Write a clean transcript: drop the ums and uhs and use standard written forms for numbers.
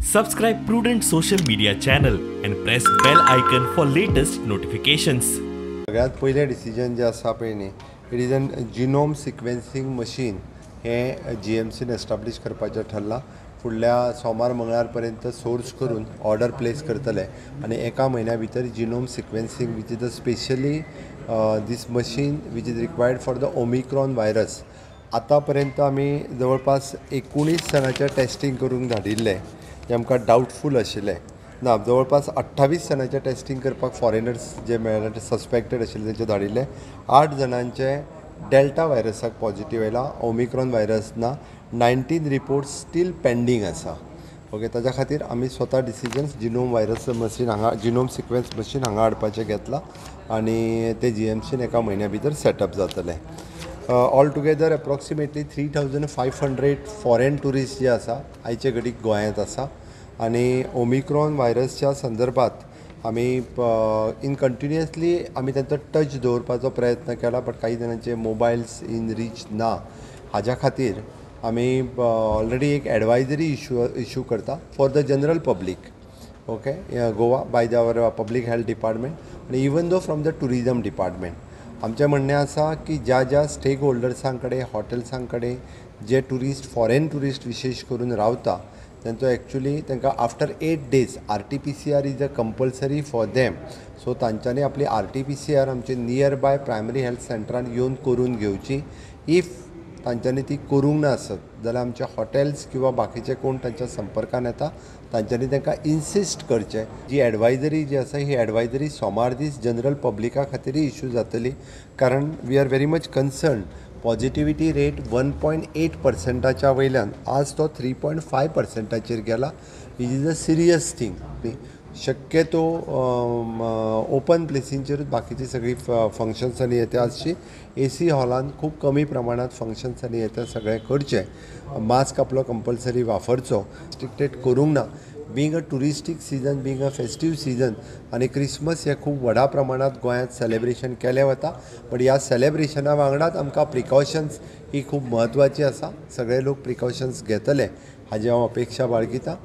Subscribe Prudent social media channel and press bell icon for latest notifications. सगळ्यांत पयलें decision जें आसा पळय न्ही, it is an genome sequencing machine हें जीएमसीन एस्टाब्लीश करपाचें ठरलां. फुडल्या सोमार मंगळार पर्यंत सोर्स करून ऑर्डर प्लेस करतले आनी एका म्हयन्या भितर genome sequencing which is a specially this machine which is required for the Omicron virus. आतां पर्यंत आमी जवळपास 19 जाणांचें टेस्टींग करूंक धाडिल्लें जें आमकां डावटफूल आशिल्लें. ना, जवळपास 28 जाणांचें टेस्टींग करपाक फॉरेनर्स जे मेळ्ळे ते सस्पेक्टेड आशिल्ले तेंचे धाडिल्ले. 8 जाणांचे डेल्टा व्हायरसाक पॉझिटीव आयला, ओमिक्रॉन व्हायरस ना. 19 रिपोर्ट्स स्टील पेंडींग आसा. ओके, ताच्या खातीर आमी स्वता डिसिजन्स जिनोम व्हायरस मशीन हांगा, जिनोम सिक्वेन्स मशीन हांगा हाडपाचें घेतलां आनी ते जीएमसीन एका म्हयन्या भितर सेटअप जातलें. All together approximately 3500 foreign tourist जे आसा आयचे घडीक गोंयांत आसा आनी ओमिक्रॉन व्हायरसच्या संदर्भात आमी इन कंटिन्युअसली आमी तांचो टच दवरपाचो प्रयत्न केला, बट काही जाणांचे मोबायल्स इन रीच ना. हाज्या खातीर आमी ऑलरेडी एक एडवायजरी इशू करता for the general public, okay, Goa by the our public health department आनी even though from the tourism department. आमचें म्हणणें आसा की ज्या ज्या स्टेक होल्डर्सां कडेन, हॉटेल्सां कडेन जे ट्युरिस्ट, फॉरेन ट्युरिस्ट विशेश करून रावता तांचो एक्चुली तांकां after 8 days RTPCR is a compulsory for them. So तांच्यांनी आपली RTPCR आमचे नियर बाय प्रायमरी हेल्थ सेंटरान येवन करून घेवची. If तांच्यांनी ती करूंक ना आसत जाल्यार आमचे हॉटेल्स किंवा बाकीचे कोण तांच्या संपर्कान येता तांच्यांनी तांकां इन्सिस्ट करचें. जी एडवायजरी जी आसा ही एडवायजरी सोमार दीस जनरल पब्लिका खातीरय इशू जातली, कारण we are very much concern. Positivity rate 1.8%च्या वयल्यान आज तो 3.5%चेर गेला, which is a serious thing. शक्यतो ओपन प्लेसींचेरूच बाकीची सगळीं फंक्शन्स आनी येता आसची. एसी हॉलान खूब कमी प्रमाणांत फंक्शन्स आनी येता सगळें करचें. मास्क आपलो कंपल्सरी वापरचो, रिस्ट्रिक्टेड करूंक ना. Being a touristic season, being a festive season आनी क्रिसमस हें खूब व्हडा प्रमाणांत गोंयांत सेलेब्रेशन केलें वता, बट ह्या सेलेब्रेशना वांगडाच आमकां प्रिकॉशन्स ही खूब म्हत्वाची आसा. सगळे लोक प्रिकॉशन्स घेतले हाजी हांव अपेक्षा बाळगितां.